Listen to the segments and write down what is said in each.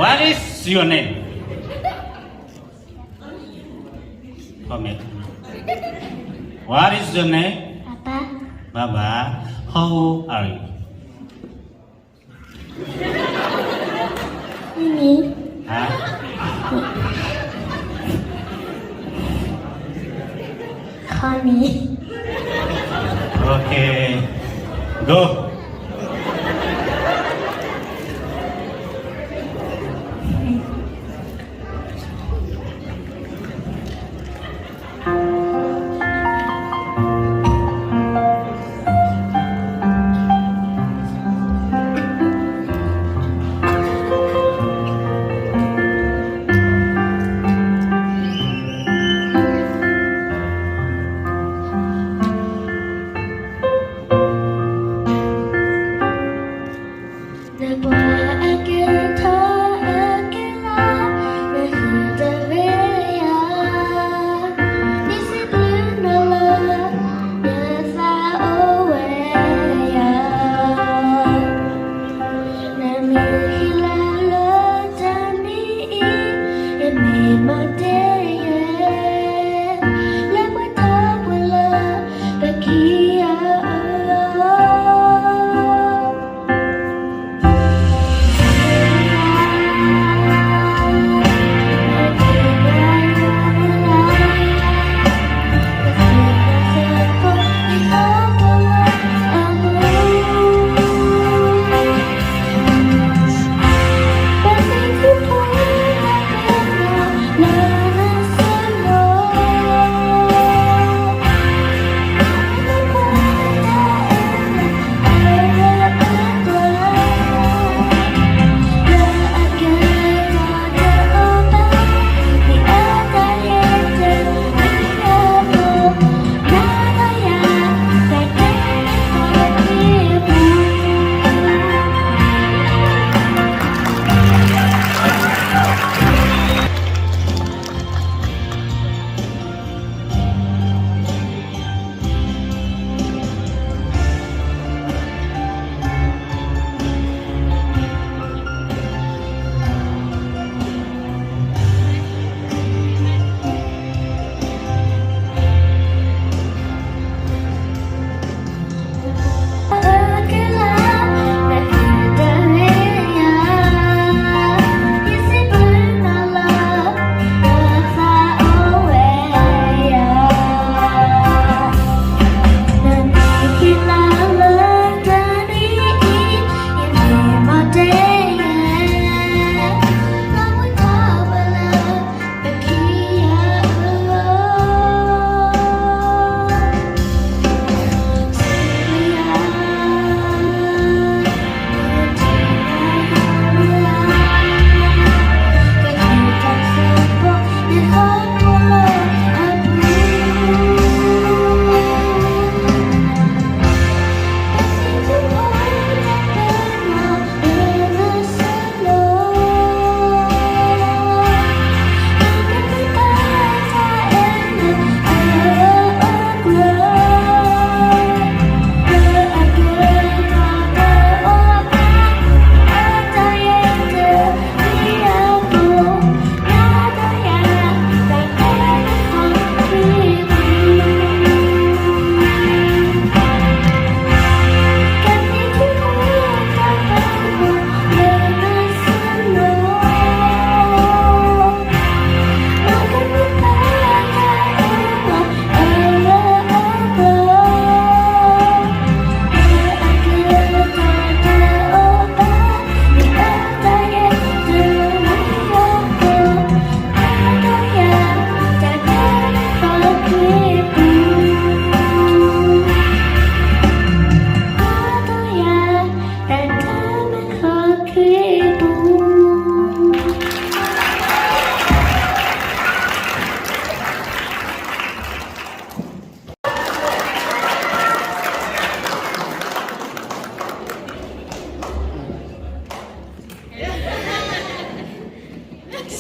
What is your name? What is your name? Baba. Baba. How old are you? Connie. Huh? Connie. Okay. Go.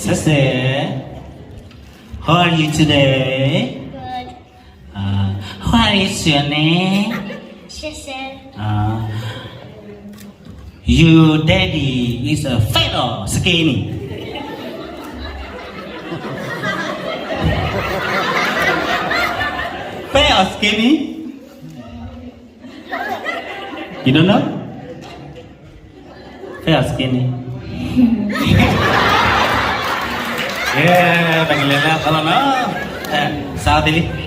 Sese, how are you today? Good. Uh, what is your name? Sese. Uh, your daddy is a fat or skinny? Fair or skinny? You don't know? Fair or skinny? ကဲ, တၢ်ကလဲၤလၢအသီလီၤ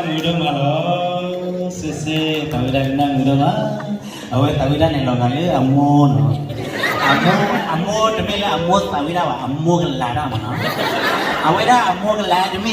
နီၤ, စးသ့လံ.ကနၣ်မုာ်, ကနၣ်မုာ်ဒိၣ်မးလီၤ. စ့စ့, သးဝံၣ်ဒၣ်ကနၣ်မုာ်ဒိၣ်မး. အဝဲသးဝံၣ်ဒၣ်န့ၣ်လီၤဂာ်လၢအမိၢ်နီၤ. အမိၢ်, အမိၢ်တမ့ၢ်လၢအမိၢ်သးဝံၣ်ဒၣ်ဘၣ်, အမိၢ်ကလၤတၢ်မးနီၤ. အဝဲဒၣ်အမိၢ်ကလၤတမ့ၢ်